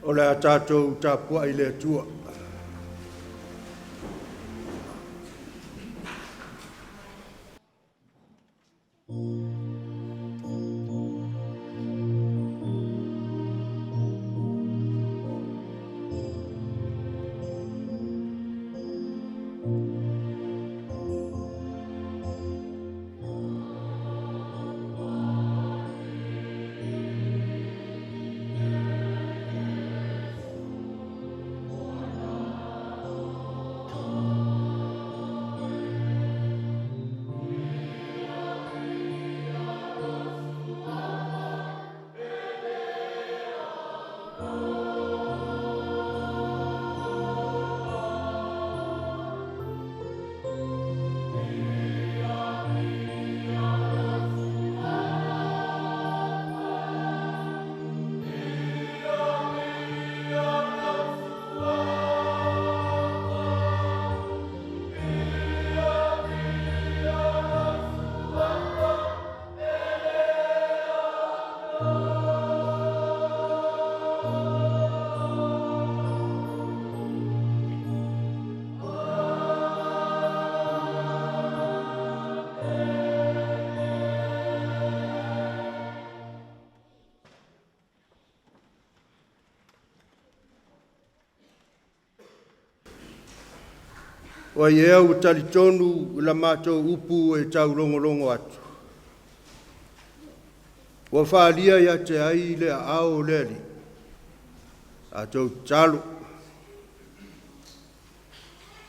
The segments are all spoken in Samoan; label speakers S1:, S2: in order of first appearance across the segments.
S1: O le a tatou tapuai i le Atua. O ai ea ua talitonu i la matou upu e taulogologo atu, ua faaalia ia te ai le aao o le Alii? Tatou tatalo.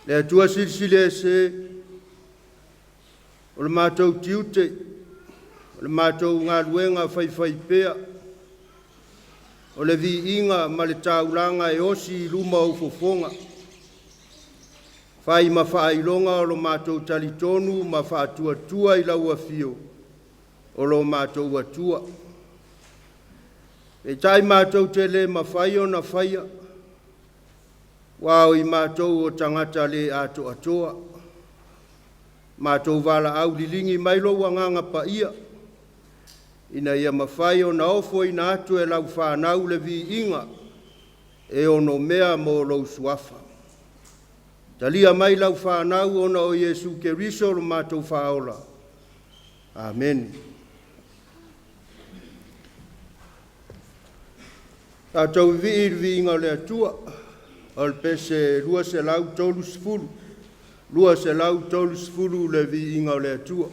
S1: Le Atua Silisili Ese, o le matou tiute, o le matou galuega faifaipea, o le viiga ma le taulaga e osi i luma o ou fofoga, fai ma faailoga o lo matou talitonu ma faatuatua i lau afio o lo matou Atua. Peitai matou te le mafai ona faia, aua o i matou o tagata le atoatoa. Matou valaau liligi mai lou Agaga Paia, ina ia mafai ona ofoina atu e lau fanau le viiga e onomea mo lou Suafa. Talia mai lau fanau ona o Iesu Keriso lo matou Faaola. Amene. Tatou vivii i le viiga o le Atua, o le pese 230, 230 le viiga o le Atua.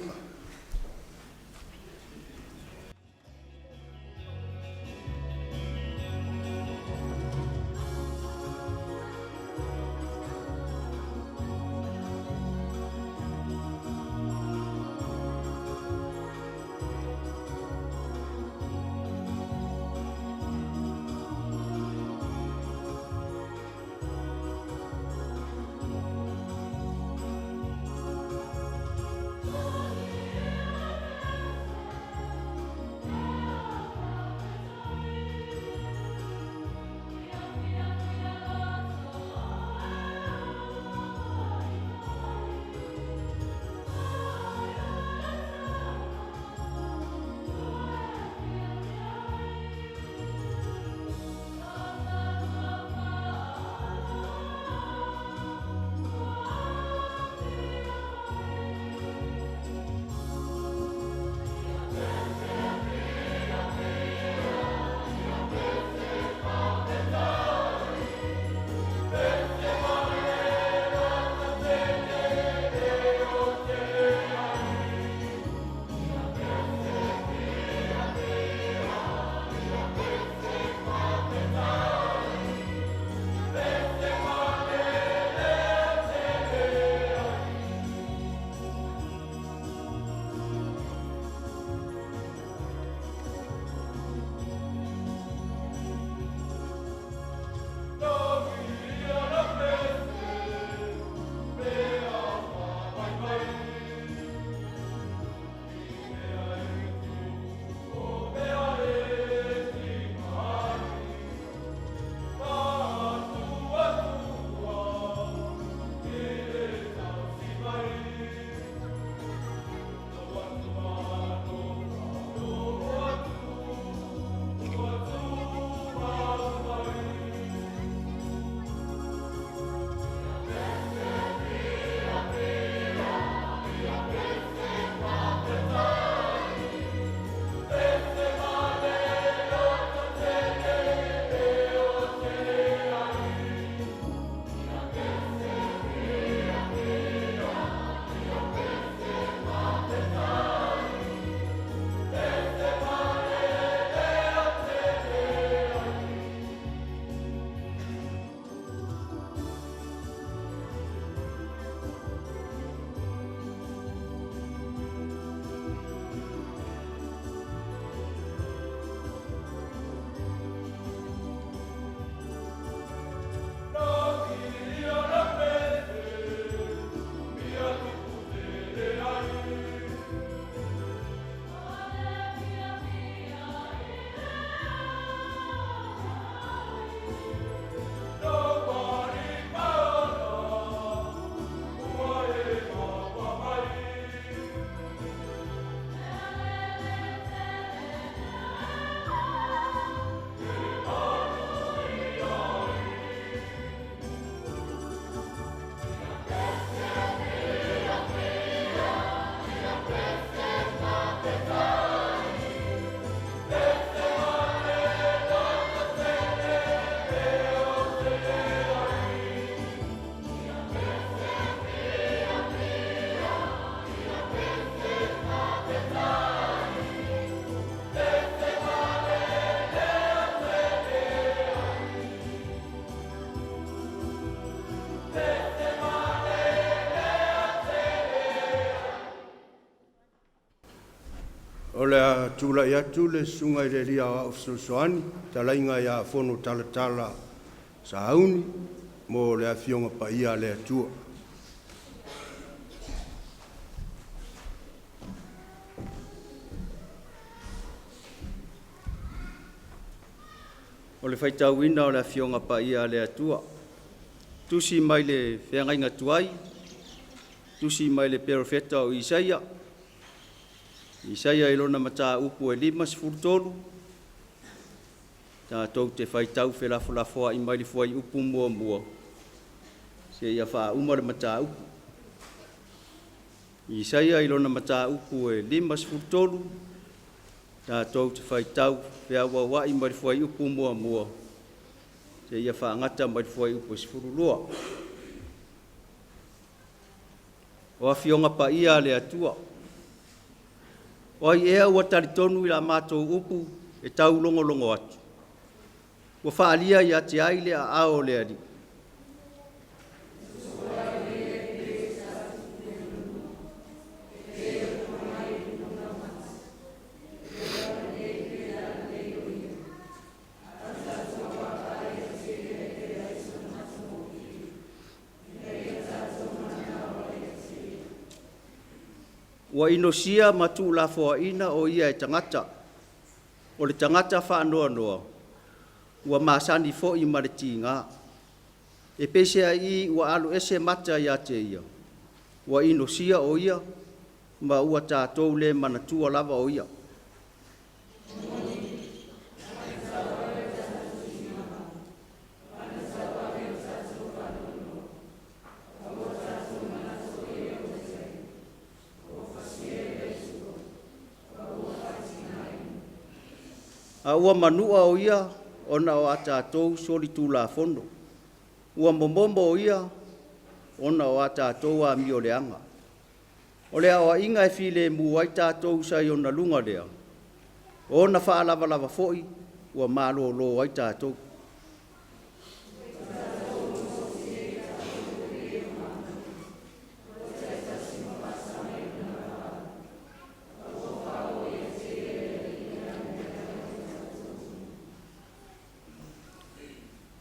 S1: O le a tulai atu le Susuga i le Alii Aoao Fesoasoani, fetalaiga ia Fonotalatala Sauni mo le Afioga Paia a le Atua.
S2: O le faitauina o le Afioga Paia a le Atua, tusi mai le feagaiga tuai, tusi mai le Perofeta o Isaia, Isaia i lona mataupu e 53, tatou te faitau felafolafoai mai le fuaiupu muamua seia faauma le mataupu. Isaia i lona mataupu e 53, tatou te faitau feauauai mai le fuaiupu muamua seia faagata mai le fuaiupu e 12. O Afioga Paia a le Atua, o ai ea ua talitonu i la matou upu e taulogologo atu? Ua faaalia ia te ai le aao o le Alii? Ua inosia ma tuulafoaina o ia e tagata, o le tagata faanoanoa, ua masani foi ma le tiga. E peiseai ua aloese mata ia te ia, ua inosia o ia, ma ua tatou le manatua lava o ia. A ua manua o ia ona o a tatou solitulafono, ua momomo o ia ona o a tatou amioleaga. O le aoaiga e filemu ai tatou sa i ona luga lea, o ona faalavalava foi ua malolo ai tatou.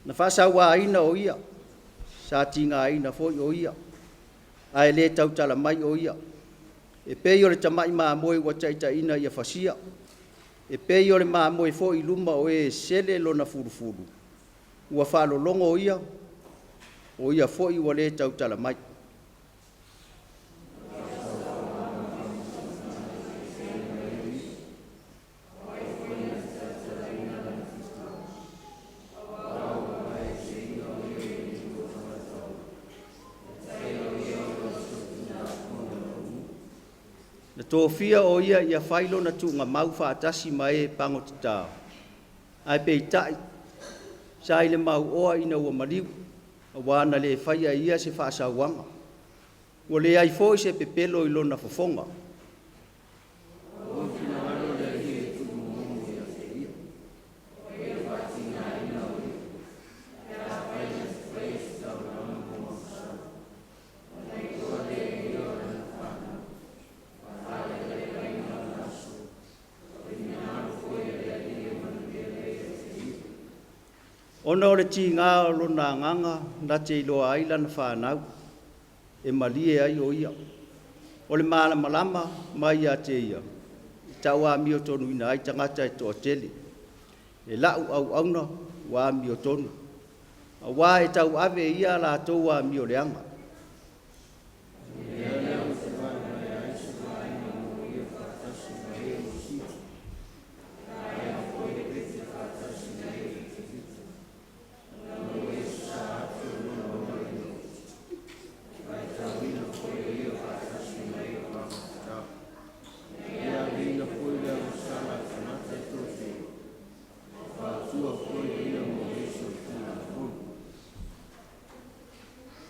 S2: Na faasauaina o ia, sa tigaina foi o ia, ae le tautala mai o ia. E pei o le tamai mamoe ua taitaiina ia fasia, e pei o le mamoe foi i luma o e sele lona fulufulu, ua faalologo ia, o ia foi ua le tautala mai. Na tofia o ia ia fai lona tuugamau faatasi ma e pagotata, ae peitai, sa i le mauoa ina ua maliu, aua na le faia e ia se faasauaga. Ua leai foi se pepelo i lona fofoga. Ona o le tiga o lona agaga na te iloa ai lana fanau, e malie ai o ia. O le malamalama mai ia te ia, e tauamiotonuina ai tagata e toatele. E lau auauna ua amiotonu, aua e tauave e ia a latou amioleaga.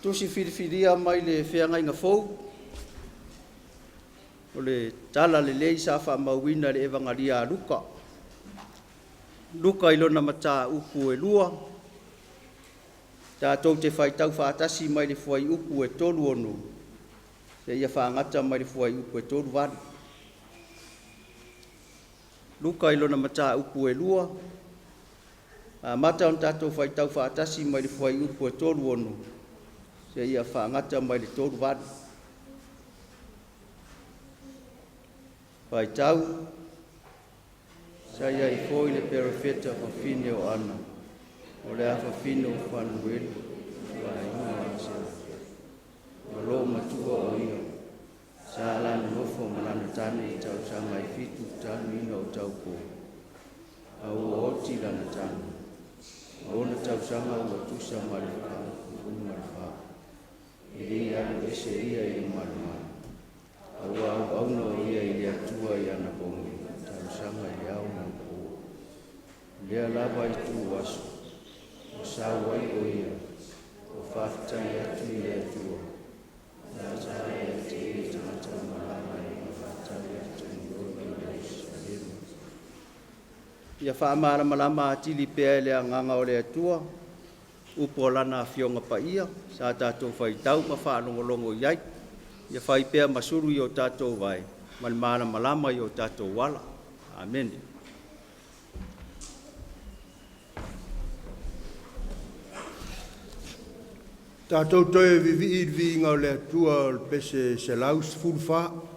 S2: Tusi filifilia mai le Feagaiga Fou, o le Tala Lelei sa faamauina e le Evagalia a Luka. Luka i lona mataupu e 2, tatou te faitau faatasi mai le fuaiupu e 36 seia fagata mai le fuaiupu e 38. Luka i lona mataupu e 2, amata ona tatou faitau faatasi mai le fuaiupu e 36 seia faagata mai le 38. Faitau: Sa i ai foi le perofeta fafine o Ana, o le afafine o Fanuele, o le aiga o Asera. Ua loomatua o ia, sa la nonofo ma lana tane i tausaga e 7 talu ina o taupou, a ua oti lana tane. O ona tausaga ua tusa ma le 14. E le i alu ese ia i le malumalu, a ua auauna o ia i le Atua i anapogi, talosaga i le ao ma le po. O lea lava ituaso ua sau ai o ia, o faafetai atu i le Atua, lata ia te ia tagata o malaga ai ma faatali atu i o i Ierusalema. Ia faamalamalama atili pea e le Agaga o le Atua upu o Lana Afioga Paia sa tatou faitau ma faalogologo i ai, ia fai pea ma sulu i o tatou vae ma le malamalama i o tatou ala. Amene.
S1: Tatou toe vivii i le viiga o le Atua o le pese 114.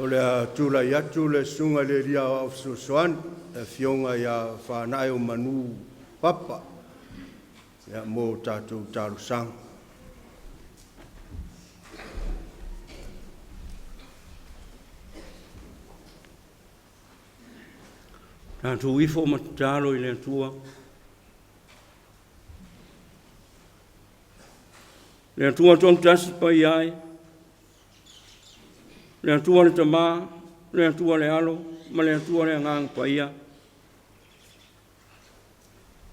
S1: O le a tulai atu le susuga i le Alii Aoao Fesoasoani, le Afioga ia Faanaeomanu Papa, ia, mo tatou talosaga.
S3: Tatou ifo ma tatalo i le Atua. Le Atua Toatasi Paia e, le Atua le Tamā, le Atua le Alo, ma le Atua le Agaga Paia.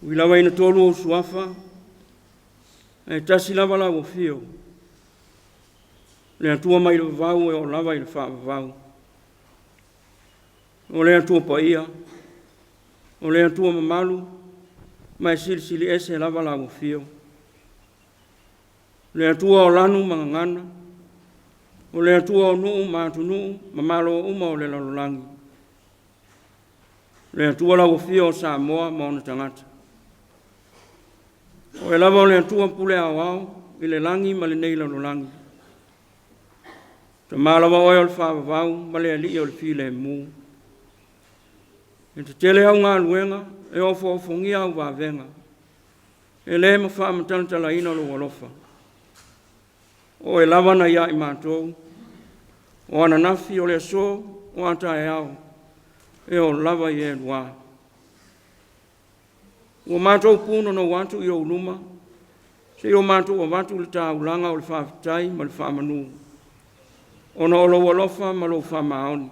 S3: Ui lava ina tolu ou suafa, ae tasi lava lau afio, le Atua mai le vavau e oo lava i le faavavau. O le Atua paia, o le Atua mamalu, ma e silisili ese lava lau afio. Le Atua o lanu ma gagana, o le Atua o nuu ma atunuu ma malo uma o le lalolagi. Le Atua lau afio o Samoa ma ona tagata. O oe lava o le Atua pule aoao i le lagi ma lenei lalolagi. Tama lava oe o le faavavau ma le alii o le filemu. E tetele au galuega, e ofoofogia au vavega, e le ma faamatalatalaina lou alofa. O oe lava na ia i matou, o ananafi, o le aso, o a taeao, e oo lava i e lua. Ua matou punonou atu i ou luma, seia o matou avatu le taulaga o le faafetai ma le faamanu, ona o lou alofa ma lou faamaoni.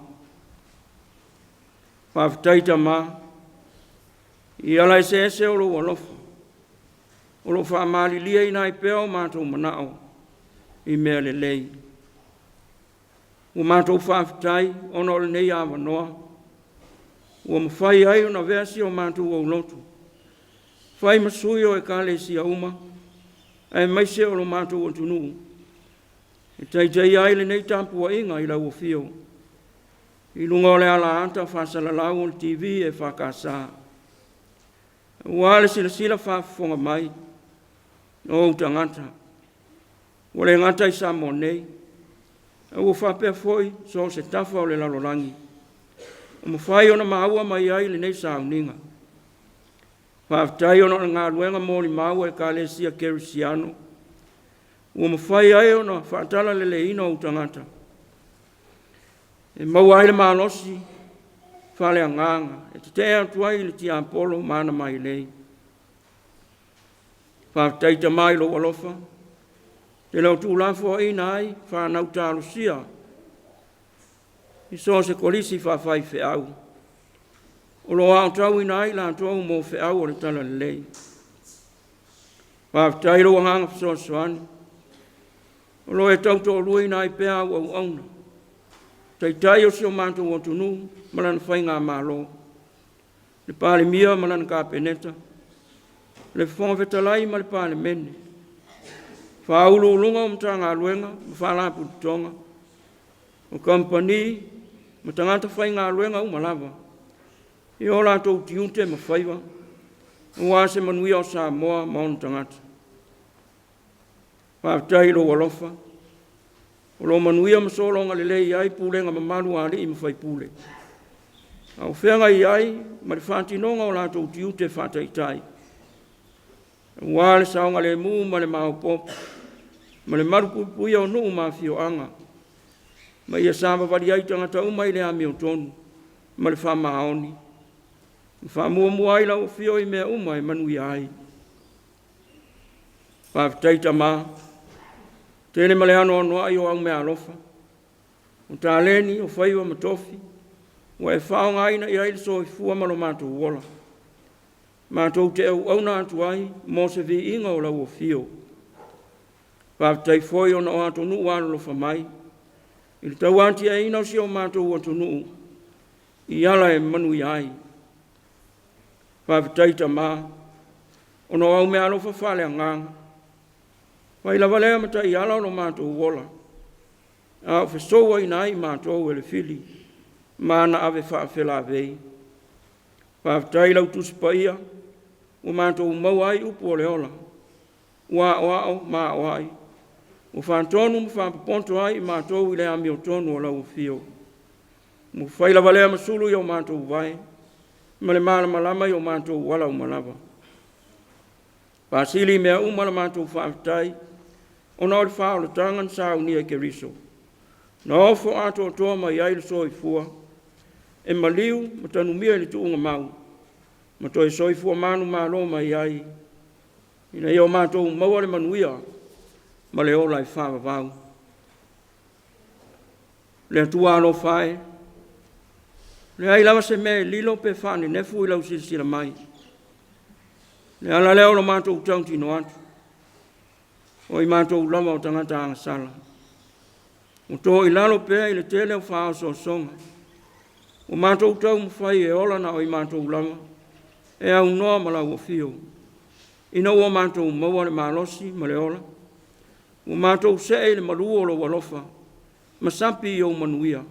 S3: Faafetai Tama, i ala eseese o lou alofa, o lo o faamaliliaina ai pea o matou manao i mea lelei. Ua matou faafetai ona o lenei avanoa, ua mafai ai ona avea si o matou aulotu, fai ma sui o Ekalesia uma, aemaise o lo matou atunuu, e taitaia ai lenei tapuaiga i lau afio, i luga o le alaata faasalalau o le TV EFKS. Aua le silasila faafofoga mai o ou tagata, ua le gata i Samoa nei, a ua faapea foi so o se tafa o le lalolagi, ua mafai ona maua mai ai lenei sauniga. Faafetai ona o le galuega molimau a Ekalesia Kerisiano, ua mafai ai ona faatalaleleina ou tagata, e maua ai le malosi faaleagaga e tetee atu ai i le tiapolo ma ana mailei. Faafetai Tama i lou alofa, e le o tuulafoaiina ai fanau talosia i so o se kolisi faafaifeau o lo o aotauina ai latou mo feau o le talalelei. Faafetai i lou agaga fesoasoani o lo o e tautoaluaina ai pea au auauna, Taitai o si o matou atunuu ma lana faigamalo, le Palemia ma lana Kapeneta, le Fofoga Fetalai ma le Palemene, Faauluuluga o Matagaluega ma Faalapotopotoga, o Kamupani ma tagata faigaluega uma lava i o latou tiute ma faiva aua se manuia o Samoa ma ona tagata. Faafetai i lou alofa o lo o manuia ma sologa lelei ai pulega mamalu a alii ma faipule, a o feagai ai ma le faatinoga o latou tiute faataitai, aua le saogalemu ma le maopoopo ma le malupuipuia o nuu ma afioaga, ma ia savavali ai tagata uma i le amiotonu ma le faamaoni, ma faamuamua ai lau afio i mea uma e manuia ai. Faafetai Tama, tele ma le anoanoai o au meaalofa, o taleni, o faiva ma tofi, ua e faaaogaina i ai le soifua ma lo matou ola, matou te auauna atu ai mo se viiga o lau afio. Faafetai foi ona o atunuu alolofa mai i le tauatiaeina o si o matou atunuu i ala e manuia ai. Faafetai Tama, ona o au meaalofa faaleagaga, fai lava lea ma taiala o lo matou ola, a o fesouaina ai matou e le fili ma ana ave faafelavei. Faafetai i lau Tusi Paia ua matou maua ai upu o le ola, ua aoao ma aoai, ua faatonu ma faapopoto ai i matou i le amiotonu o lau afio. Ua fai lava lea ma sulu i o matou vae ma le malamalama i o matou ala uma lava. Faasili i mea uma la matou faafetai ona o le faaolataga na saunia e Keriso, na ofo atoatoa mai ai le soifua e maliu ma tanumia i le tuugamau ma toe soifua manumalo mai ai, ina ia o matou maua le manuia. ma le ola e faavavau. Le Atua alofa e, leai lava se mea e lilo pe faanenefu i lau silasila mai. Le ala lea o lo matou tautino atu, o i matou lava o tagata agasala. Ua to i lalo pea i le tele o faaosoosoga. Ua matou taumafai e ola na o i matou lava, e aunoa ma lau afio. Ina ua matou maua le malosi ma le ola, ua matou see i le malu o lou alofa, ma sapi i ou manuia.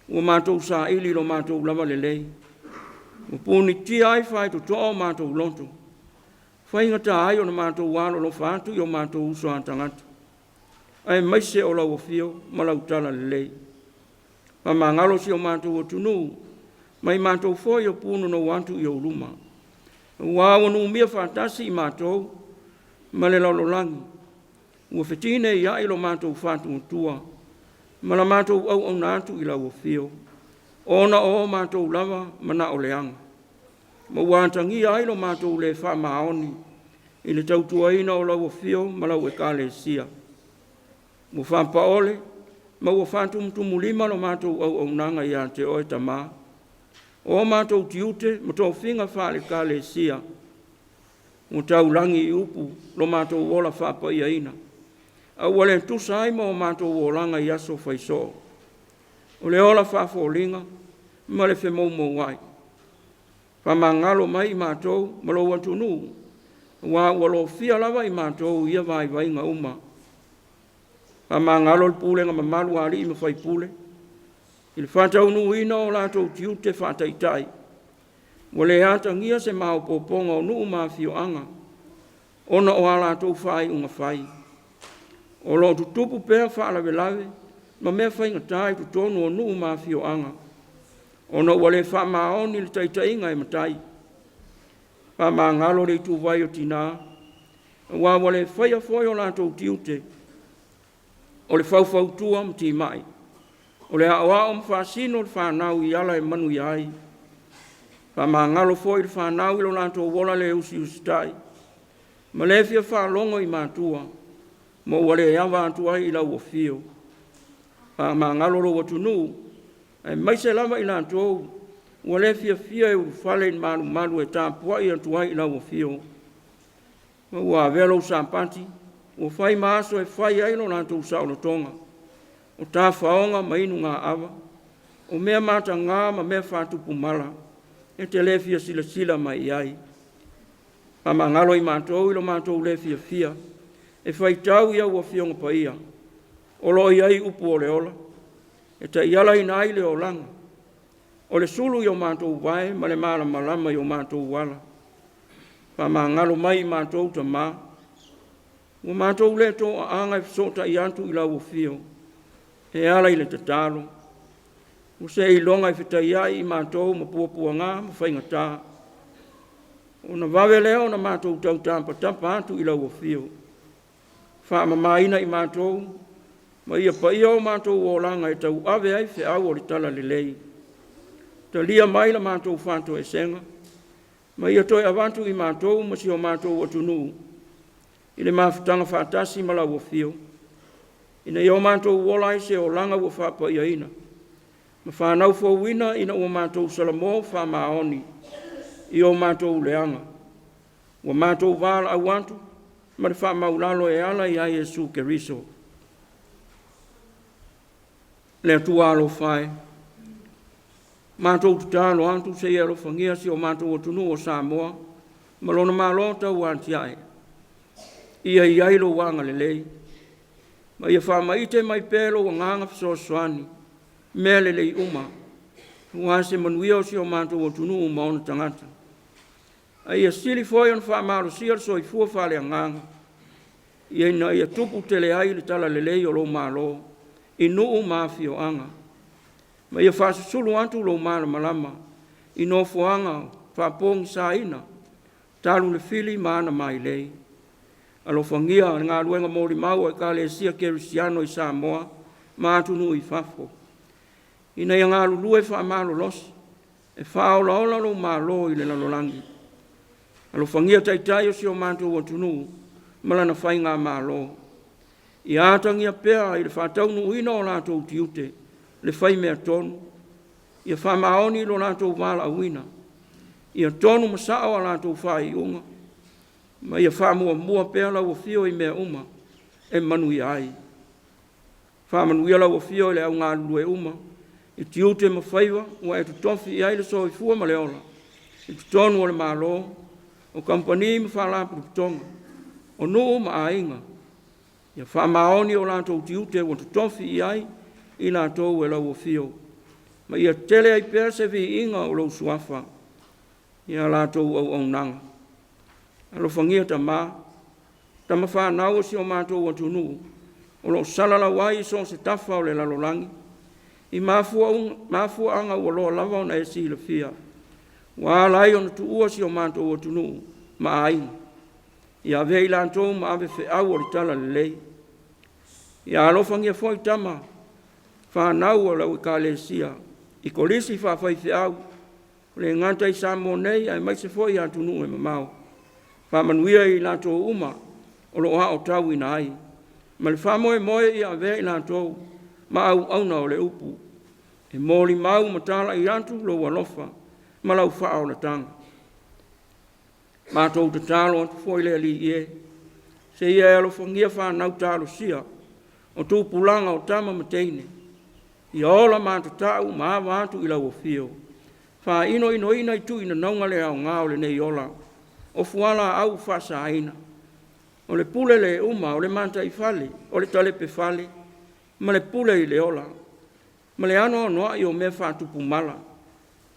S3: Ua matou saili i lo matou lava lelei, ua punitia ai faitotoa o matou loto, faigata ai ona matou alolofa atu i o matou uso a tagata, aemaise o lau afio ma lau talalelei. Faamagalo si o matou atunuu, ma i matou foi o punonou atu i ou luma. Aua ua numia faatasi i matou ma le lalolagi, ua fetineiai lo matou faatuatua ma la matou auauna atu i lau afio, ona o o matou lava manao leaga, ma ua atagia ai lo matou le faamaoni i le tautuaina o lau afio ma lau Ekalesia. Ua faapaole ma ua faatumutumulima lo matou auaunaga ia te Oe Tamā. O o matou tiute ma tofiga faale-Ekalesia, ua taulagi i upu lo matou ola faapaiaina, a ua le tusa ai ma o matou olaga i aso faisoo, o le ola faafoliga ma le femoumouai. Faamagalo mai i matou ma lou atunuu, aua ua lofia lava i matou i ia vaivaiga uma. Faamagalo le pulega mamalu a alii ma faipule i le faataunuuina o latou tiute faataitai, ua le atagia se maopoopoga o nuu ma afioaga ona o a latou faaiuga fai. O lo o tutupu pea faalavelave ma mea faigata i totonu o nuu ma afioaga ona ua le faamaoni le taitaiga e matai. Faamagalo le ituvai o tina, aua ua le faia foi o latou tiute o le faufautua ma timai, o le aoao ma faasino le fanau i ala e manuia ai. Faamagalo foi le fanau i lo latou ola le usiusitai ma le fia faalogo i matua, ma ua le ava atu ai i lau afio. Faamagalo lou atunuu, aemaise lava i latou ua le fiafia e ulufale i le malumalu e tapuai atu ai i lau afio, ma ua avea lou Sapati ua fai ma aso e fai ai lo latou saolotoga, o tafaoga ma inugaava, o mea mataga ma mea faatupu mala, e te le fia silasila mai i ai. Faamagalo i matou i lo matou le fiafia e faitau i au Afioga Paia, o lo o i ai upu o le ola, e taialaina ai le olaga, o le sulu i o matou vae ma le malamalama i o matou ala. Faamagalo mai i matou, Tamā, ua matou le toaaga e fesootai atu i lau afio e ala i le tatalo, ua seiloga e fetaiai i matou ma puapuaga ma faigata, ona vave lea ona matou tautapatapa atu i lau afio. Faamamaina i matou ma ia paia o matou olaga e tauave ai feau o le talalelei. Talia mai la matou faatoesega ma ia toe avatu i matou ma si o matou atunuu i le mafutaga faatasi ma lau afio, ina ia o matou ola ai se olaga ua faapaiaina ma fanau fouina ina ua matou salamo faamaoni i o matou leaga, ua matou valaau atu ma le faamaualalo e ala ia Iesu Keriso. Le Atua alofa e, matou tatalo atu se i alofagia si o matou atunuu o Samoa ma lona Malo tauatiae, ia i ai lou agalelei, ma ia faamaite mai pea lou agaga fesoasoani mea lelei uma aua se manuia o si o matou atunuu ma ona tagata. A ia sili foi ona faamalosia le soifua faaleagaga ina ia tupu tele ai le talalelei o lou Malo i nuu ma afioaga, ma ia faasusulu atu lou malamalama i nofoaga faapogisaina talu le fili ma ana mailei. Alofagia le galuega molimau a Ekalesia Kerisiano i Samoa ma atunuu i fafo, ina ia galulue faamalolosi e faaolaola lou Malo i le lalolagi. Alofagia Taitai o si o matou atunuu ma lana Faigamalo. Ia atagia pea i le faataunuuina o latou tiute le faimea tonu, ia faamaoni lo latou valaauina, ia tonu ma sao a latou faaiuga, ma ia faamuamua pea lau afio i mea uma e manuia ai. Faamanuia lau afio i le au galulue uma i tiute ma faiva ua e totofi i ai le soifua ma le ola i totonu o le Malo, o kamupani ma faalapotopotoga, o nuu ma aiga. Ia faamaoni o latou tiute ua totofi i ai i latou e lau afio, ma ia tele ai pea se viiga o lou Suafa i a latou auaunaga. Alofagia tama, tama fanau a si o matou atunuu o lo o salalau ai i so o se tafa o le lalolagi i mafuaaga ua loa lava ona e silafia, ua ala ai ona tuua si o matou atunuu ma aiga. Ia avea i latou ma avefeau o le talalelei. Ia alofagia foi tama fanau a lau Ekalesia i kolisi faafaifeau, e le gata i Samoa nei aemaise foi atunuu e mamao. Faamanuia i latou uma o lo o aotauina ai, ma le faamoemoe ia avea i latou ma auauna o le upu e molimau ma talai atu lou alofa ma lau faaolataga. Matou tatalo atu foi le Alii e, se i e alofagia fanau talosia o tupulaga o tama ma teine, ia ola matatau ma ava atu i lau afio, faailoiloina i tuinanoga le aoga o lenei ola, o fualaau faasaina, o le pule le uma, o le mataifale, o le talepefale ma le pule i le ola, ma le anoanoai o mea faatupu mala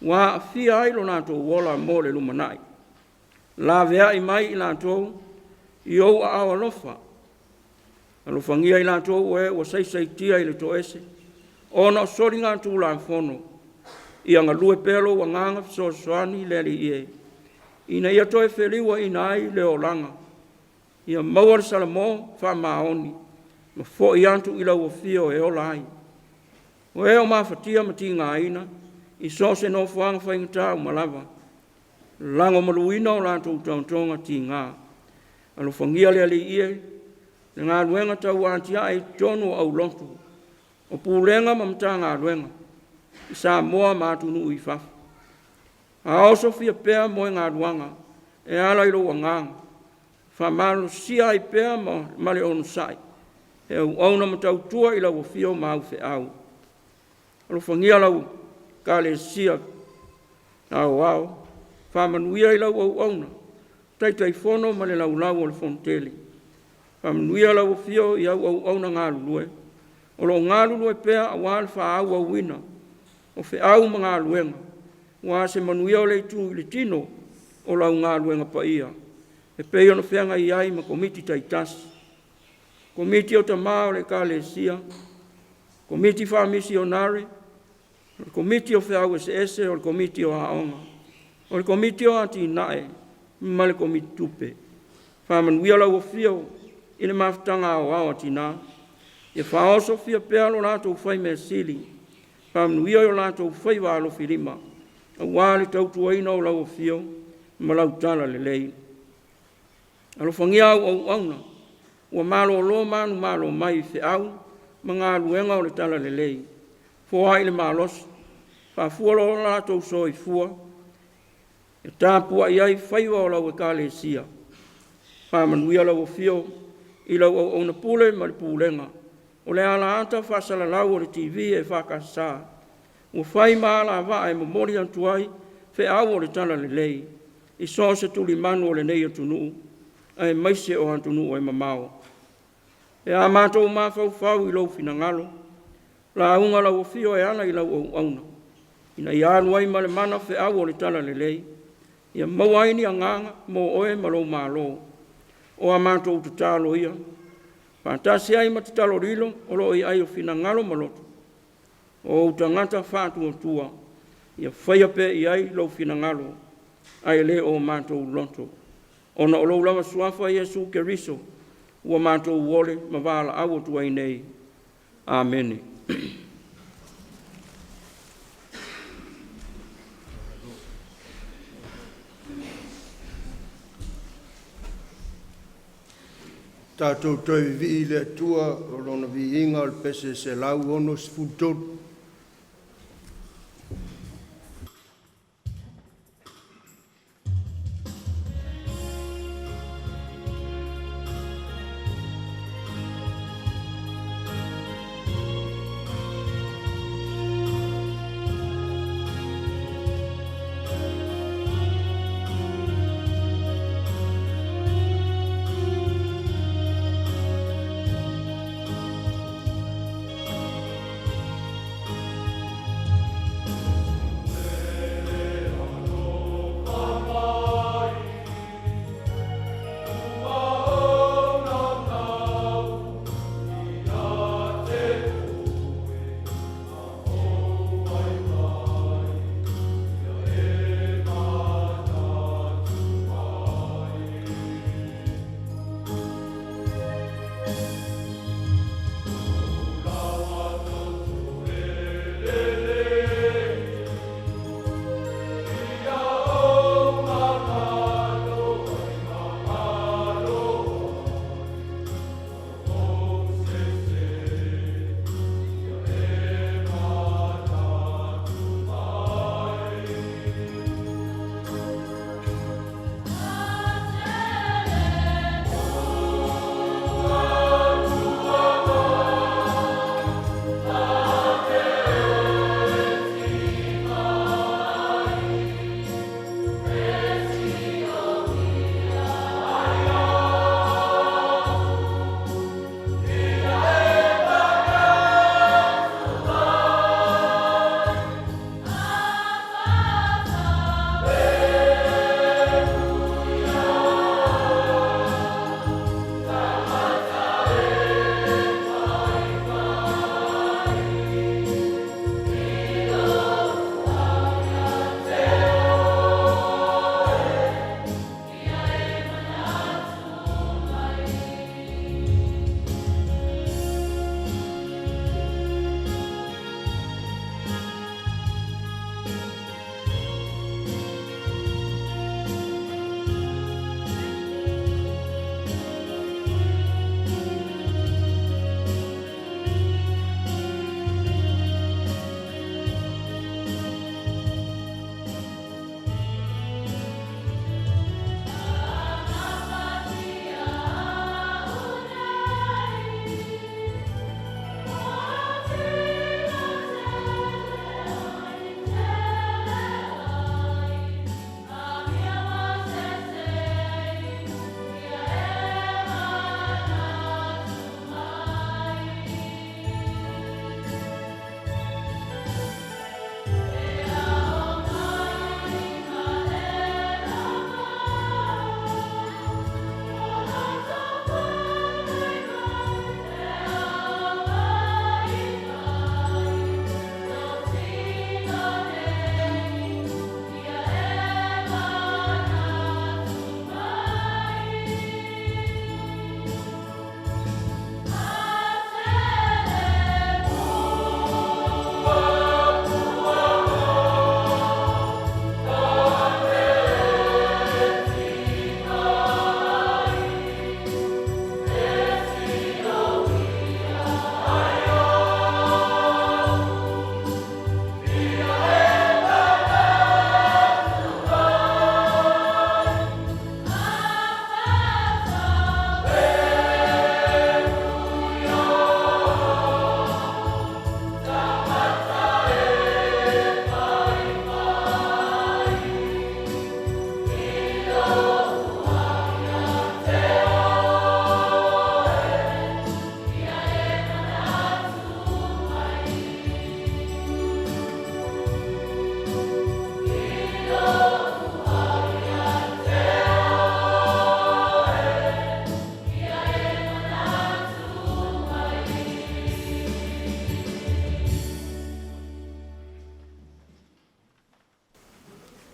S3: ua aafia ai lo latou ola mo le lumanai. Laveai mai i latou i ou aao alofa. Alofagia i latou o e ua saisaitia i le toese ona o soligatulafono, ia galue pea lou Agaga Fesoasoani le Alii e, ina ia toe feliuaina ai le olaga, ia maua le salamo faamaoni ma foi atu i lau afio e ola ai. O e o mafatia ma tigaina i so o se nofoaga faigata uma lava, lagomaluina o latou taotoga tiga. Alofagia le Alii e le galuega tauatiae i totonu o aulotu, o Pulega ma Matagaluega i Samoa ma atunuu i fafo. A osofia pea moegaluaga e ala i lou Agaga, faamalosia ai pea ma le onosai e auauna ma tautua i lau afio ma au feau. Alofagia lau Ekalesia Aoao, faamanuia i lau auauna, Taitaifono ma le laulau a le Fonotele. Faamanuia lau afio i au auauna galulue o lo o galulue pea aua le faaauauina o feau ma galuega aua se manuia o le itu i le tino o lau galuega paia e pei ona feagai ai ma Komiti taitasi, Komiti o Tama o le Ekalesia, Komiti Faamisionare, Komiti o Feau Eseese o le Komiti o Aoga, o le Komiti o Atinae ma le Komiti Tupe. Faamanuia lau Afio i le Mafutaga Aoao a Tina, ia faaosofia pea lo latou faimeasili, faamanuia i o latou faiva alofilima aua le tautuaina o lau Afio ma lau talalelei. Alofagia au auauna ua malolo manumalo mai feau ma galuega o le talalelei, foai le malosi, faafua lo latou soifua e tapuai ai faiva o lau Ekalesia. Faamanuia lau Afio i lau auauna pule ma le pulega o le alaata faasalalau o le TV EFKS ua fai ma alavaa e momoli atu ai feau o le talalelei i so o se tulimanu o lenei atunuu aemaise o atunuu e mamao. Pe a matou mafaufau i lou finagalo, lauga lau Afio e ala i lau auauna ina ia alu ai ma le mana feau o le talalelei, ia maua ai ni agaga mo Oe ma lou Malo. O a matou tatalo ia, faatasi ai ma tatalo lilo o lo o i ai finagalo ma loto o ou tagata faatuatua, ia faia pea i ai lou finagalo ae le o matou loto, ona o lou lava Suafa Iesu Keriso ua matou ole ma valaau atu ai nei. Amene.
S1: Tatou toe vivii i le Atua o Lona viiga o le pese 163.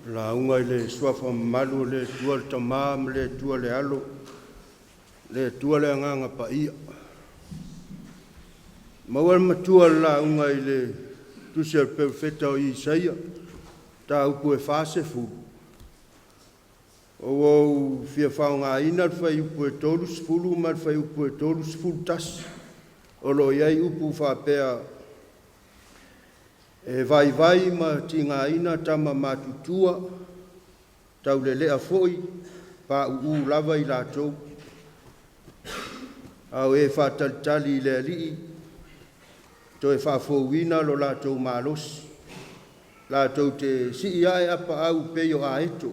S1: Lauga i le Suafa mamalu o le Atua le Tama ma le Atua le Alo, le Atua le Agaga Paia. Maua le matua le lauga i le tusi a le Perofeta o Isaia, mataupu e 40. Ua ou fia faaaogaina le fuaiupu e 30 ma le fuaiupu e 31. O lo o i ai upu faapea, E vaivai ma tigaina tama matutua, taulelea foi, pauu lava i latou. A o e faatalitali i le Alii, toe faafouina lo latou malosi, latou te sii ae apaau pei o aeto,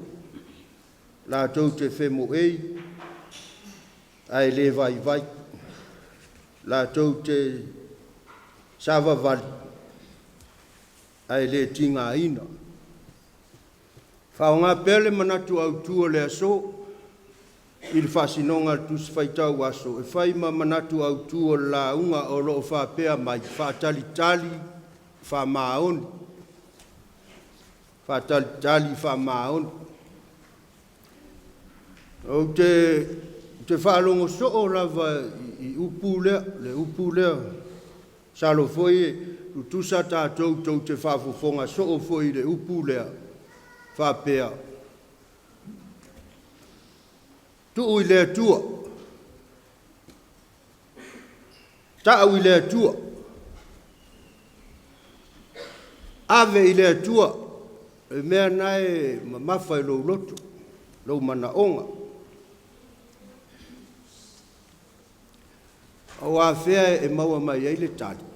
S1: latou te femoei ae le vaivai, latou te savavali ae le tigaina. Faaaoga pea le manatu autu o le aso i le faasinoga a le Tusi Faitau Aso e fai ma manatu autu o le lauga o lo o faapea mai, Faatalitali faamaoni. Faatalitali faamaoni. Ou te, te faalogo soo lava i upu lea, le upu lea. Masalo foi e tutusa tatou tou te faafofoga soo foi i le upu lea faapea, Tuu i le Atua, tau i le Atua, ave i le Atua le mea na e mamafa i lou loto, lou manaoga. O afea e maua mai ai le tali?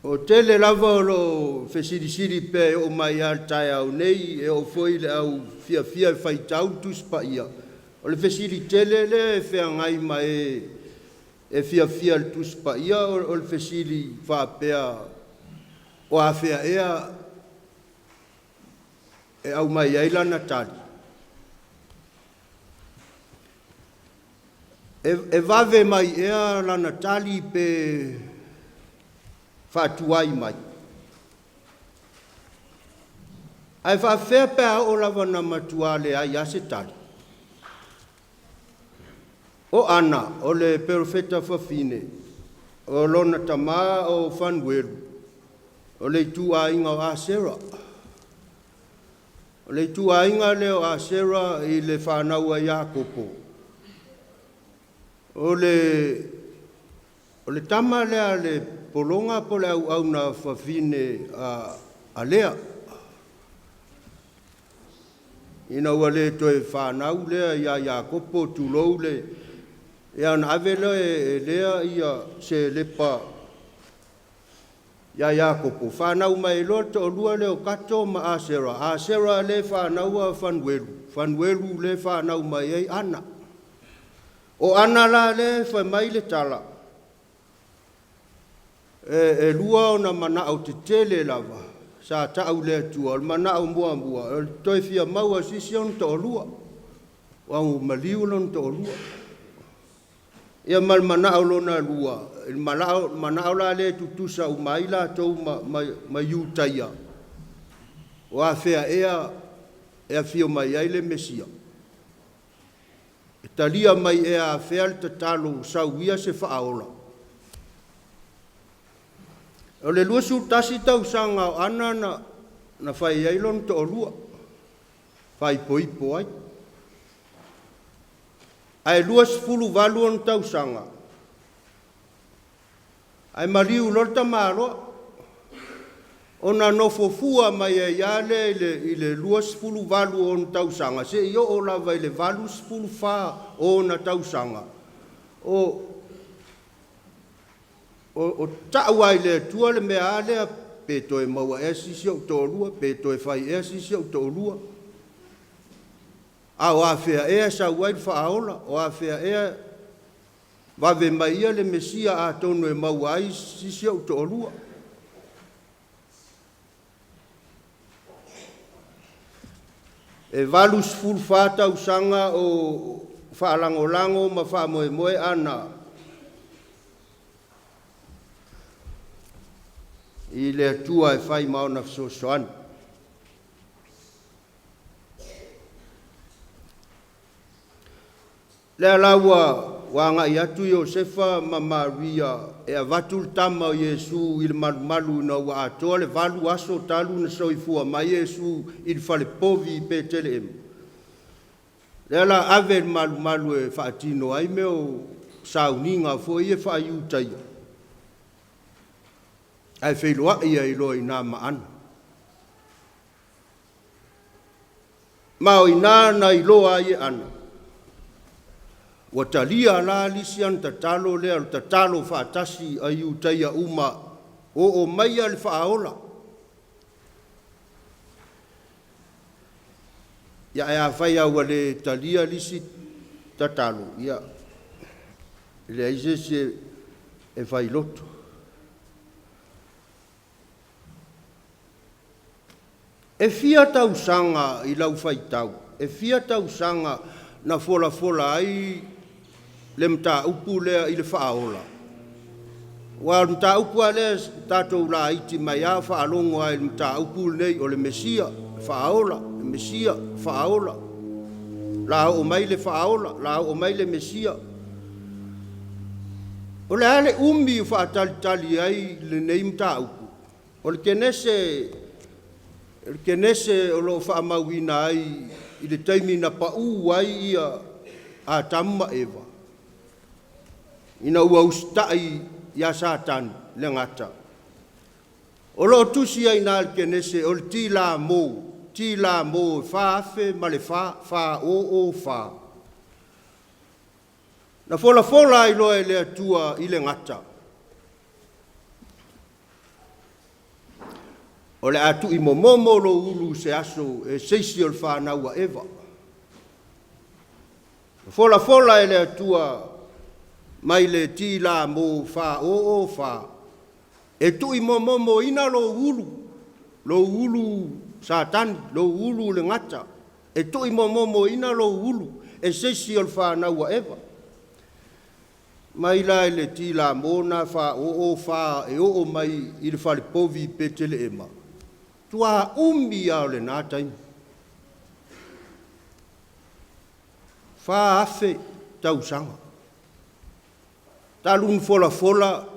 S1: O tele lava o lo o fesilisili pea e oo mai lava i le taeao nei, e oo foi i le au fiafia e faitau le Tusi Paia, o le fesili tele lea e feagai ma e e fiafia i le Tusi Paia, o le fesili faapea, o afea ea e aumai ai lana tali? E vave mai ea lana tali pe faatuai mai? Ae faafefea pe a oo lava ina matua leai lava se tali? O Ana, o le perofeta fafine, o lona tama o Fanuelu, o le ituaiga o Asera. O le ituaiga lea o Asera i le fanau a Iakopo, o le, o le tama lea a le pologa po o le auauna fafine a, a Lea. Ina ua le toe fanau lea ia Iakopo, tulou le, ia ona ave lea e Lea ia Selepa iā Iakopo, fanau mai ai loa le toalua lea o Kato ma Asera. Asera lea e fanau Fanuelu, Fanuelu lea e fanau mai ai Ana. O Ana la lea e fai mai le tala, e lua ona manao tetele lava sa tau i le Atua. O le manao muamua, o le toe fia maua o se isi ona toalua, aua ua maliu lona toalua. Ia ma le manao lona lua, le manao, manao la lea e tutusa uma ai latou ma, ma, ma Iutaia, o afea ea e afio mai ai le Mesia. E talia mai ea afea le tatalo sau ia se faaola. O le 21 tausaga o Ana na, na fai ai lona toalua, faaipoipo ai. Ae 28 ona tausaga, ae maliu loa le tamaloa, ona nofo fua mai ai lava lea i le, i le 28 ona tausaga seia oo lava i le 84 ona tausaga, o, o, o tau lava i le Atua le mea lava lea, pe toe maua ea se isi ou toalua, pe toe fai ea se isi ou toalua. A o afea ea e sau ai le faaola? O afea ea vave mai ia le Mesia atonu e maua ai sisi ou toalua? E 84 tausaga o faalagolago ma faamoemoe Ana i le Atua e fai ma ona fesoasoani. Lea la ua ua agai atu Iosefa ma Maria e avatu le tama o Iesu i le malumalu ina ua atoa le 8 aso talu na soifua mai Iesu i le falepovi i Peteleema, lea la ave le malumalu e faatino ai mea o sauniga foi ia faa-Iutaia, ae feiloai ai loa i ina ma Ana. Ma o i ina na iloa ai e Ana, ua talia la le isi ana tatalo lea, o le tatalo faatasi a Iutaia uma, oo maia le faaola. Ia ae afai lava ua le talia le isi tatalo, ia e leai se isi e failoto. E fia tausaga i lau faitau, e fia tausaga na folafola ai le mataupu lea i le faaola? Aua o le mataupu lava lea tatou laiti mai lava o faalogo lava i le mataupu lenei, o le Mesia, faaola, le Mesia, faaola. La oo mai le faaola, la oo mai le Mesia. O le a le umi o faatalitali ai lenei mataupu? O le Kenese, o le Kenese o lo o faamauina ai i le taimi na pau ai ia Atamu ma Eva, ina ua usitai ia Satani le gata. O lo o tusi ai i ina i le Kenese, o le tilamo, tilamo e 4004, 404. Na folafola ai loa e le Atua i le gata, o le a tuuimomomo lou ulu i se aso e se isi o le fanau a Eva. Na folafola e le Atua mai le tilamo 404 e tuuimomomoina lou ulu, lou ulu Satani, lou ulu le gata, e tuuimomomoina lou ulu e se isi o le fanau a Eva. Mai la i le tilamo lena 404 e oo mai i le falepovi i Peteleema, tuā umi lava o lena taimi. 4,000 tausaga. Talu ona folafola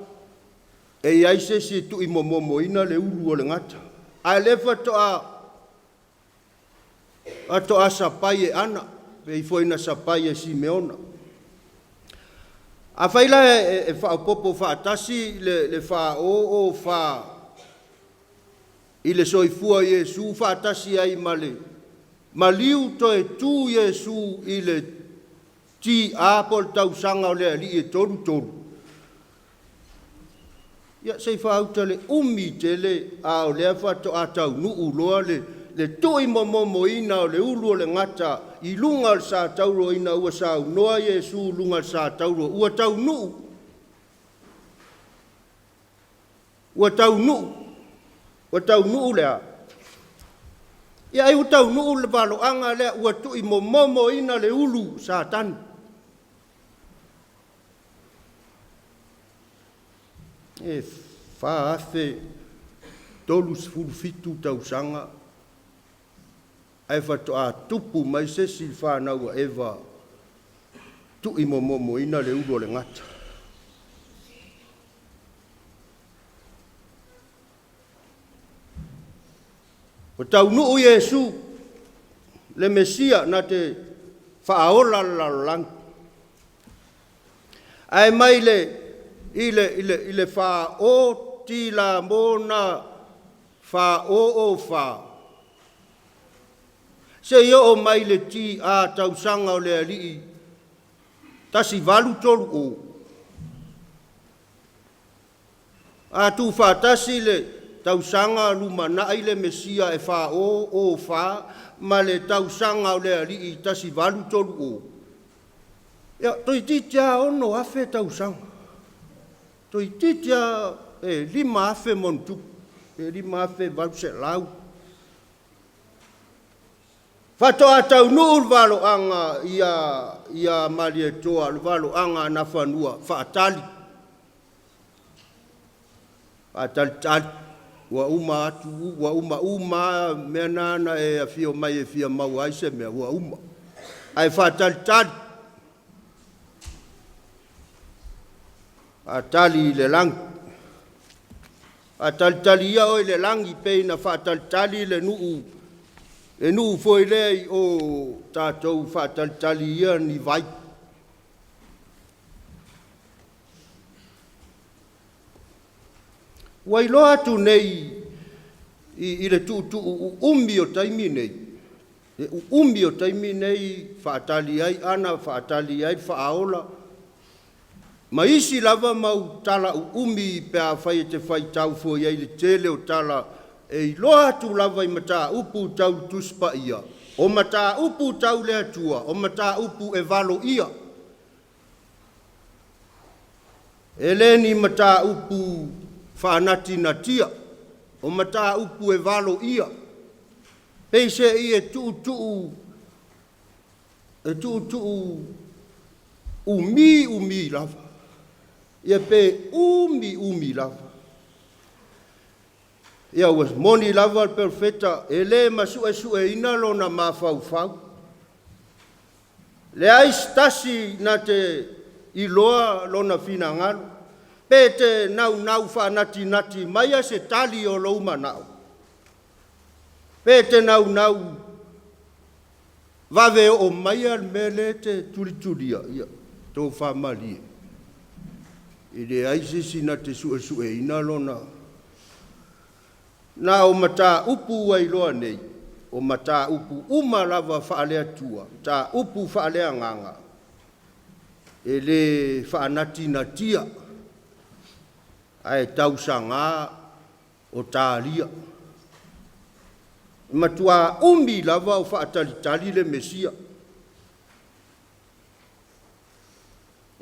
S1: e i ai se isi e tuuimomomoina le ulu o le gata, a o lea faatoa faatoa sapai e Ana, pei foi ona sapai e Simeona. Afai la e faaopoopo faatasi le 404 i le soifua o Iesu faatasi ai ma le maliu toe tu Iesu i le TA po o le tausaga o le Alii e 33, ia se i faauta le umi tele a o lea faatoa taunuu loa le le tuuimomomoina o le ulu o le gata i luga o le satauro ina ua saunoa Iesu i luga o le satauro, ua taunuu, ua taunuu, ua taunuu le a? Ia ai ua taunuu le valoaga lea ua tuuimomomoina le ulu Satani. E 4,037 tausaga ae faatoa tupu mai se isi i le fanau a Eva tuuimomomoina le ulu o le gata. Ua taunuu Iesu, le Mesia na te faaola le lalolagi. Ae mai le i le i le i le fā-o tilamo na fā-o-o-fā seia oo mai i le TA tausaga o le Alii 1830. A tuufaatasi le tausaga lumanai le Mesia e 404 ma le tausaga o le Alii 1830, ia, toeitiiti lava 6,000 tausaga, toeitiiti lava e 5,000+, pe 5,800. Faatoa taunuu le valoaga ia ia Malietoa, le valoaga a Nafanua, faatali, faatalitali, ua uma atu, ua uma uma lava mea na na e afio mai e fia maua ai se mea, ua uma, ae faatalitali. Faatali i le lagi. Faatalitali ia oe i le lagi pei na faatalitali le nuu, le nuu foi lea i o tatou faatalitali ia ni vai. Ua iloa atu nei i le tuutuu uumi o taimi nei, le uumi o taimi nei faatali ai Ana, faatali ai Faaola, ma isi lava mau tala uumi pe afai e te faitau foi ai i le tele o tala e iloa atu lava i mataupu tau le Tusi Paia, o mataupu tau le Atua, o mataupu e valoia. E le ni mataupu faanatinatia, o mataupu e valoia. Peiseai e tuutuu e tuutuu umi umi lava, ia pe umi umi lava. Ia ua moni lava le perofeta, e le masuesueina lona mafaufau. Leai se tasi na te iloa lona finagalo, pe te naunau faanatinati maia se tali o lou manao, pe te naunau vave oo maia le mea lea e te tulitulia, ia, tofa malie, e leai se isi na te suesueina lona. Na o mataupu ua iloa nei, o mataupu uma lava faale-Atua, mataupu faale-Agaga, e le faanatinatia, ae tausaga o talia. E matua umi lava o faatalitali le Mesia.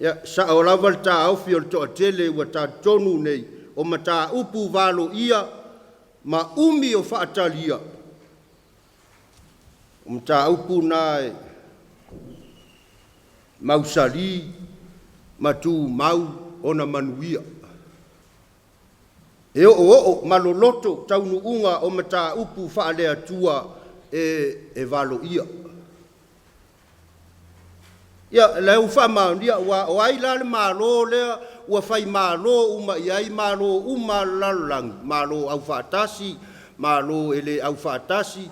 S1: Ia, e sao lava le taofi o le toatele ua talitonu nei, o mataupu valoia ma umi o faatalia, o mataupu na e mausali ma tumau ona manuia. E oooo ma loloto taunuuga o mataupu faale-Atua e valoia. Ia, lea ua faamaonia, aua o ai la le Malo lea ua fai malo uma i ai malo uma o le lalolagi, malo aufaatasi, malo e le aufaatasi.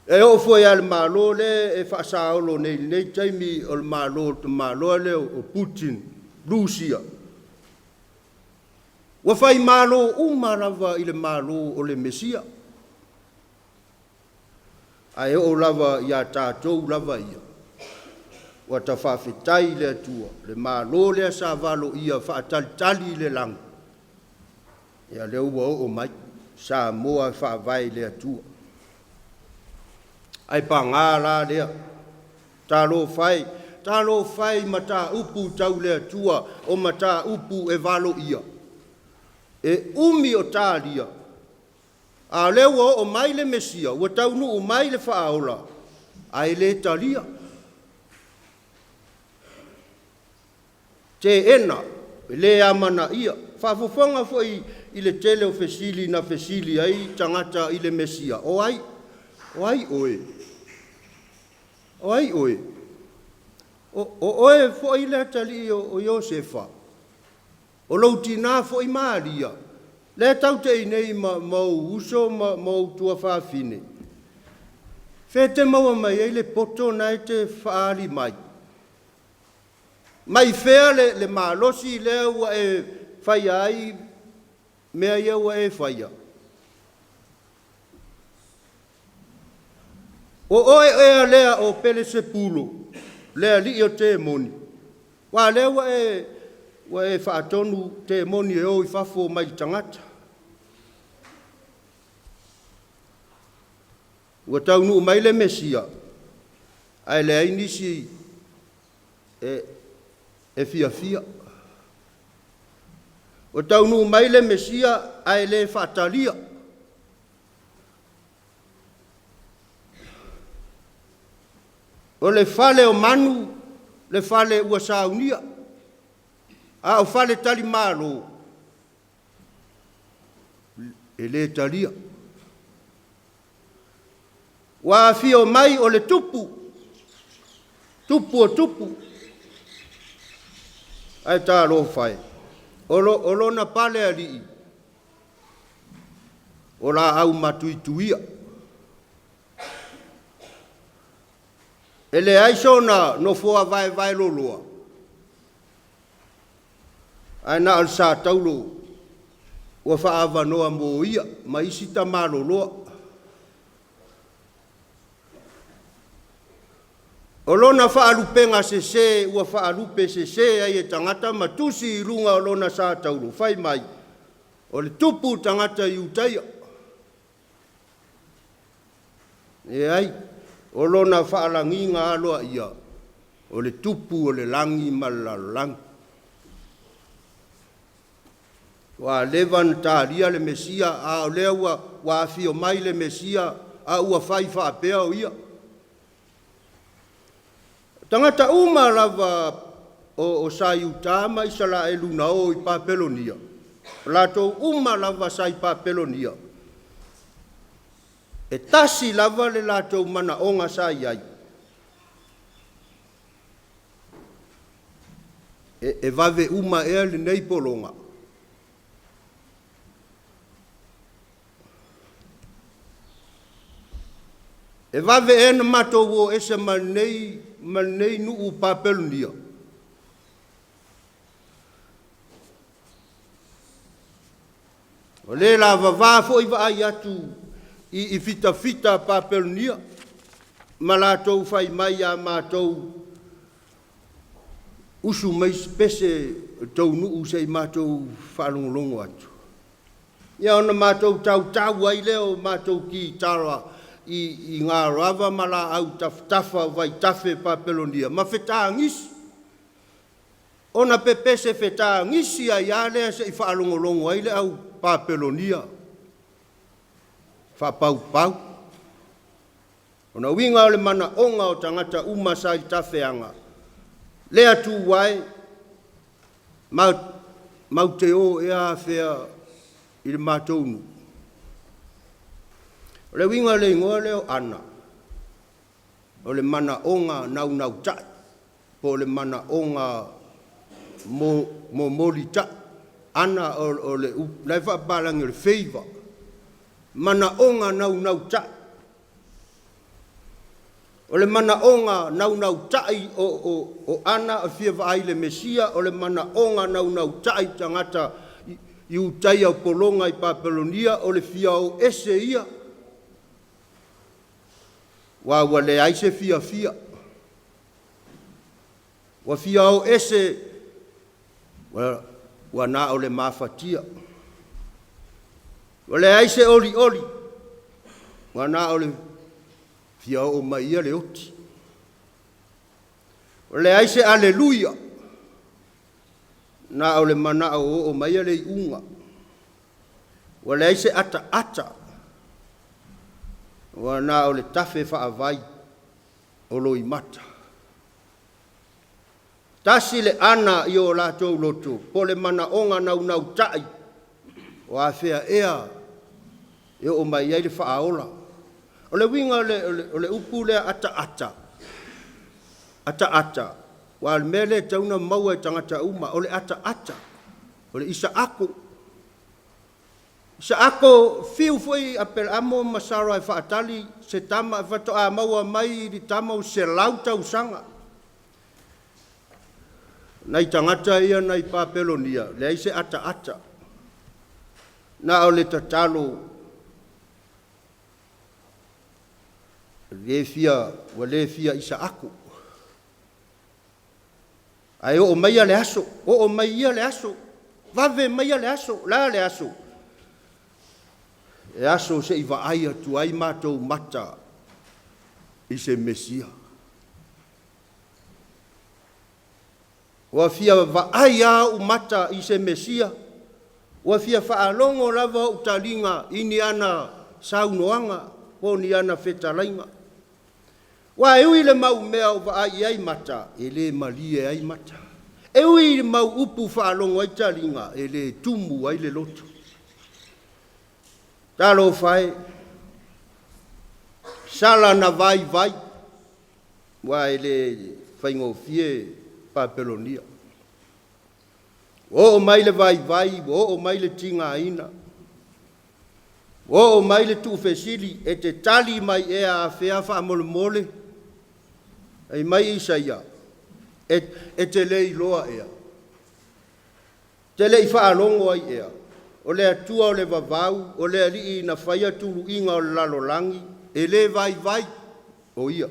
S1: E oo foi lava i le Malo lea e faasaolo nei i lenei taimi o le Malo o le tamaloa lea o Putin, Rusia. Ua fai malo uma lava i le Malo o le Mesia. Ae oo lava ia tatou lava ia, ua ta faafetai i le Atua, le Malo lea sa valoia faatalitali i le lagi, ia lea ua oo mai, Samoa e faavae i le Atua. Ae paga la lea, talofa e, talofa e i mataupu tau le Atua, o mataupu e valoia, e umi o talia, A o lea ua oo mai le Mesia, ua taunuu mai le Faaola, ae le talia. Teena, e le amanaia. Faafofoga foi i le tele o fesili na fesili ai tagata i le Mesia, O ai? O ai oe? O ai oe? O, o oe foi le atalii o Iosefa? O lou tinā foi Maria, lea tatou te i nei ma ou uso ma ou tuafafine. Fea e te maua mai ai le poto na e te faaali mai? Mai fea le malosi lea ua e faia ai mea ia ua e faia? O oe ea lea o Pelesepulo, le alii o temoni? Aua o lea ua e, ua e faatonu temoni e o i fafo mai le tagata. Ua taunuu mai le Mesia, ae leai nisi e, e fiafia. Ua taunuu mai le Mesia, ae le faatalia. O le fale o manu le fale ua saunia, a o faletalimalo, e le talia. Ua afio mai o le tupu, tupu o tupu. Ae talofa e, o, lo, o lona pale alii, o laau matuituia. E leai sona nofoa vaevae loloa, ae na o le sa taulo ua faaavanoa mo ia ma isi tama loloa. O lona faalupega sese ua faalupe sese ai e tagata ma tusi i luga o lona sa taulo, fai mai, o le tupu tagata Iutaia. Leai, o lona faalagiga aloaia, o le tupu o le lagi ma le lalolagi. Ua leva ona talia le Mesia, a o lea ua, ua afio mai le Mesia, a ua fai faapea o ia. Tagata uma lava o, o sa Iutā ma Isalaelu na o i Papelonia, o latou uma lava sa i Papelonia, e tasi lava le latou manaoga sa i ai, e, e vave uma ea lenei pologa. E vave ea na matou o ese ma lenei, ma lenei nuu Papelonia. O le lavavā foi vaai atu i, i fitafita Papelonia ma latou fai mai iā matou usu mai se pese o tou nuu se i matou faalogologo atu. Ia ona matou tautau ai lea o matou kitara i, i ngā rava ma laau tafatafa o vaitafe Papelonia ma fetagisi. Ona pepese fetagisi ai lava lea se i faalogologo ai le au Papelonia faapaupau. Ona uiga o le manaoga o tagata uma sa i tafeaga, lea tu ai, ma, mau te o ea afea i le matou nuu. O le uiga o le igoa lea o Ana, o le manaoga naunautai, po o le manaoga mo, momolitai. Ana o, o le upu, la e faapapalagi o le favor, manaoga naunautai. O le manaoga naunautai o, o, o Ana e fia vaai i le Mesia, o le manaoga naunautai tagata Iutaia o pologa i Papelonia, o le fia o ese ia, ua ua leai se fiafia. Ua fia o ese, ua, ua na o le mafatia. Ua leai se olioli, ua na o le fia oo mai ia le oti. Ua leai se aleluia, na o le manao oo mai ia le iuga. Ua leai se ataata, ua na o le tafe faavai o loimata. Tasi le ana i o latou loto, po o le manaoga naunautai, o afea ea e oo mai ai le faaola. O le uiga o le, o le, o le upu lea ataata, ataata, aua o le mea lea e tatau ona maua e tagata uma, o le ataata, o le Isaako. Isaako, fiu foi Aperaamo ma Sara e faatali se tama, faatoa maua mai le tama ua 100 tausaga. Nai tagata ia nai Papelonia, leai se ataata. Na o le tatalo, le fia, ua le fia Isaako. Ae oo maia le aso, oo mai ia le aso, vave maia le aso, la le aso. E aso se i vaai atu ai matou mata i se Mesia. Ua fia vaai lava ou mata i se Mesia, ua fia faalogo lava ou taliga i ni ana saunoaga po o ni ana fetalaiga. Aua e ui i le mau mea o vaai i ai mata, e le malie ai mata. E ui i le mau upu faalogo ai taliga, e le tumu ai le loto. Talofa e, sala na vaivai, aua e le faigofie Papelonia. Ua oo mai le vaivai, ua oo mai le tigaina, ua oo mai le tuufesili, e te tali mai ea afea faamolemole? Fai mai Isaia, e te le iloa ea? Te le i faalogo ai ea? O le Atua o le vavau, o le Alii na faia tuluiga o le lalolagi, e le vaivai o Ia,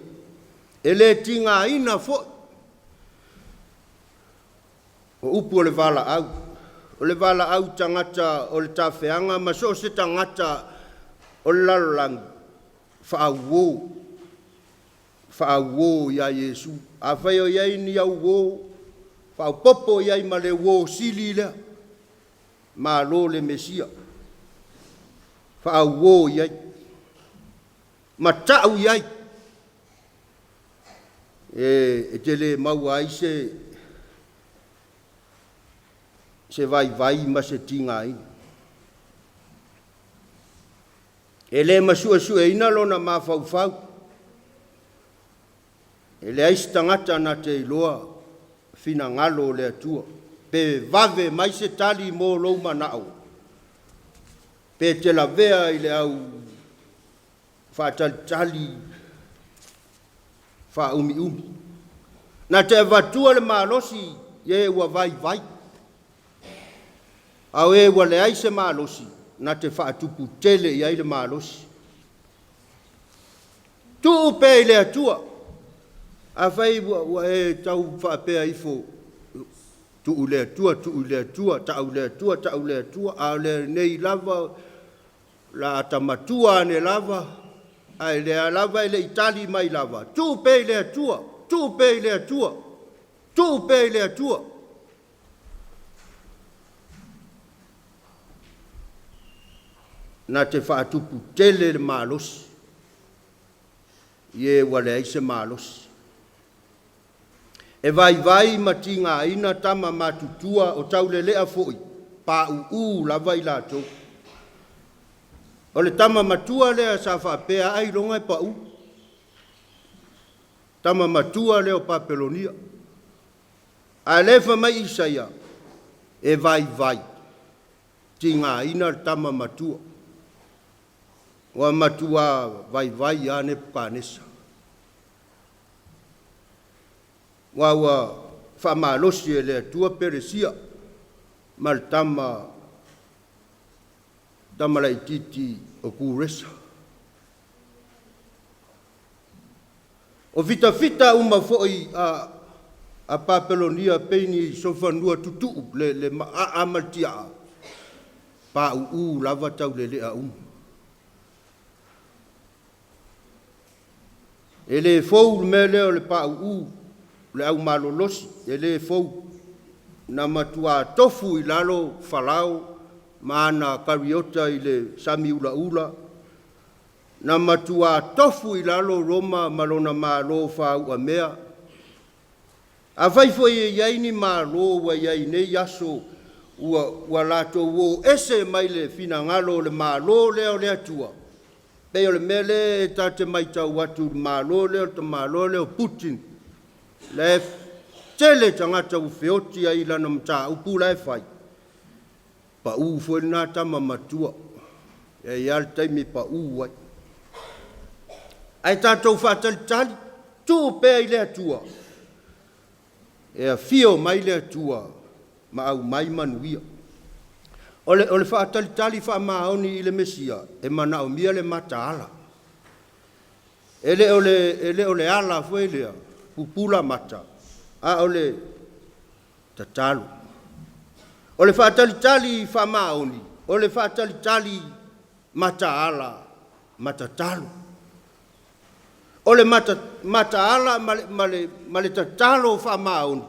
S1: e le tigaina foi. O upu o le valaau, o le valaau i tagata o le tafeaga ma so o se tagata o le lalolagi, faauo, faauo ia Iesu. Afai o i ai ni au uo, faaopoopo i ai ma le uo sili lea, malo le Mesia, faauo i ai, ma tau i ai, e te le maua ai se vaivai ma se tigaina. E le masuesueina lona mafaufau, e leai se tagata na te iloa finagalo o le Atua, pe vave mai se tali mo lou manao, pe te lavea i le au faatalitali faaumiumi. Na te avatua le malosi i e ua vaivai, a o e ua leai se malosi, na te faatupu tele i ai le malosi. Tuu pea i le Atua. Afai ua e tau faapea ifo, tuu i le Atua, tuu i le Atua, tau i le Atua, tau i le Atua, a o lenei lava, o le a ta matua ane lava, ae lea lava e le i tali mai lava, tuu pea i le Atua, tuu pea i le Atua, tuu pea i le Atua. Na te faatupu tele le malosi i e ua leai se malosi. E vaivai ma tigaina tama matutua o taulelea foi, pauu lava i latou. O le tama matua lea sa faapea ailoga e pau. Tama matua lea o Papelonia. A lea e fai mai Isaia, e vaivai, tigaina le tama matua. Ua matua vaivai lava Nepukanesa. Ua ua faamalosi e le Atua Peresia ma le tama laitiiti o Kuresa. O fitafita uma foi a Papelonia pei ni solofanua tutuu le aa ma le tiaa, pauu lava taulelea uma. E le fou le mea lea o le pauu, le au malolosi, e le fou. Na matua tofu i lalo Farao ma ana kariota i le sami ulaula, na matua tofu i lalo Roma ma lona malo fauamea. Afai foi e i ai ni malo ua i ai nei aso ua latou o ese mai le finagalo o le malo lea o le Atua, pei o le mea lea e ta te matau atu i le malo lea o le tamaloa lea o Putin, la e tele tagata ua feoti ai i lana mataupu la e fai, pau foi lena tama matua, e i ai lava le taimi e pau ai. Ae tatou faatalitali, tuu pea i le Atua, e afio mai le Atua ma aumai manuia. O le faatalitali faamaoni i le Mesia, e manaomia le mataala. E le o le ala foi lea, pupula mata, a o le tatalo. O le faatalitali faamaoni, o le faatalitali mataala ma tatalo. O le mataala ma le tatalo faamaoni,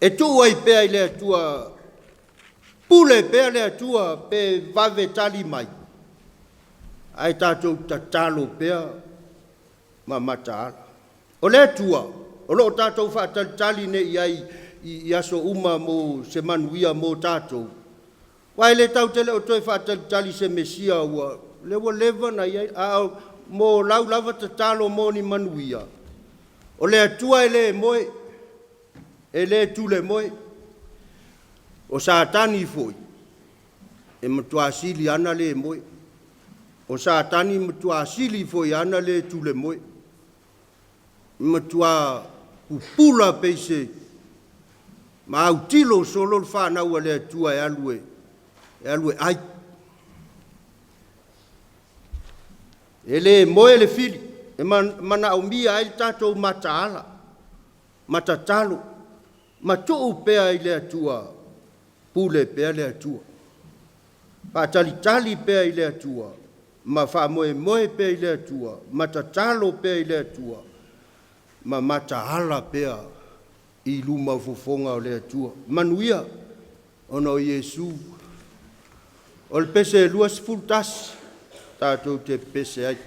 S1: e tuu ai pea i le Atua, pule pea le Atua pe vave tali mai, ae tatou tatalo pea ma mataala. O le Atua o lo o tatou faatalitali nei i ai i aso uma mo se manuia mo tatou, aua e le tatou te le o toe faatalitali i se Mesia ua lea ua leva ona i ai, a o mo lau lava tatalo mo ni manuia, O le Atua e lē moe, e lē tule moe, o Satani foi e matuā sili lava ona le moe, o Satani e matuā sili foi lava ona le tule moe, e matuā pupula pei se ma autilo solo le fanau a le Atua e alu e ai. E le moe le fili, e manaomia ai le tatou mataala ma tatalo ma tuu pea i le Atua, pule pea le Atua, faatalitali pea i le Atua ma faamoemoe pea i le Atua ma tatalo pea i le Atua ma mataala pea i luma o fofoga o le Atua. Manuia ona o Iesu. O le pese 21 tatou te pepese ai.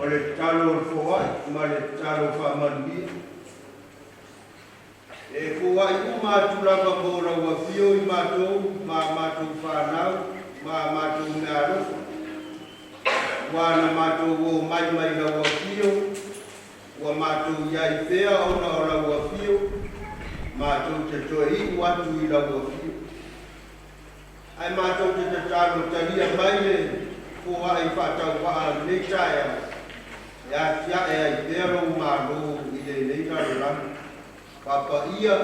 S1: O le tatalo o le foai ma le tatalo faamanuia. E foai uma atu lava mo lau afio i matou ma a matou fanau ma a matou meaalofa. Ua na matou omai mai lau afio, ua matou i ai pea ona o lau afio, matou te toe iu atu i lau afio. Ae matou te tatalo talia mai le foai faatauvaa o lenei taeao, e atiae ai pea lou Malo i lenei lalolagi. Faapaia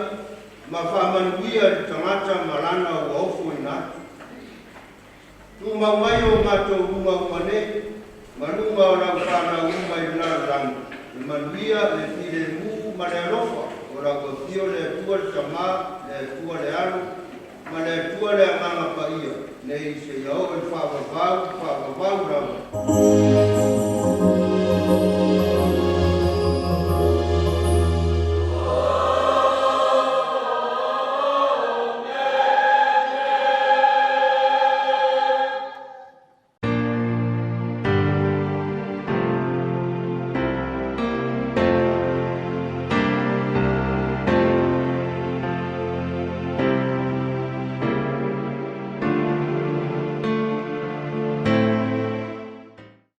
S1: ma faamanuia i le tagata ma lana ua ofoina atu. Tumau mai o matou luga uma nei, ma luga o lau fanau uma i le lalolagi, le manuia, le filemu ma le alofa o lau afio le Atua le Tamā, le Atua le Alo, ma le Atua le Agaga Paia, nei seia oo i le faavavau, faavavau lava.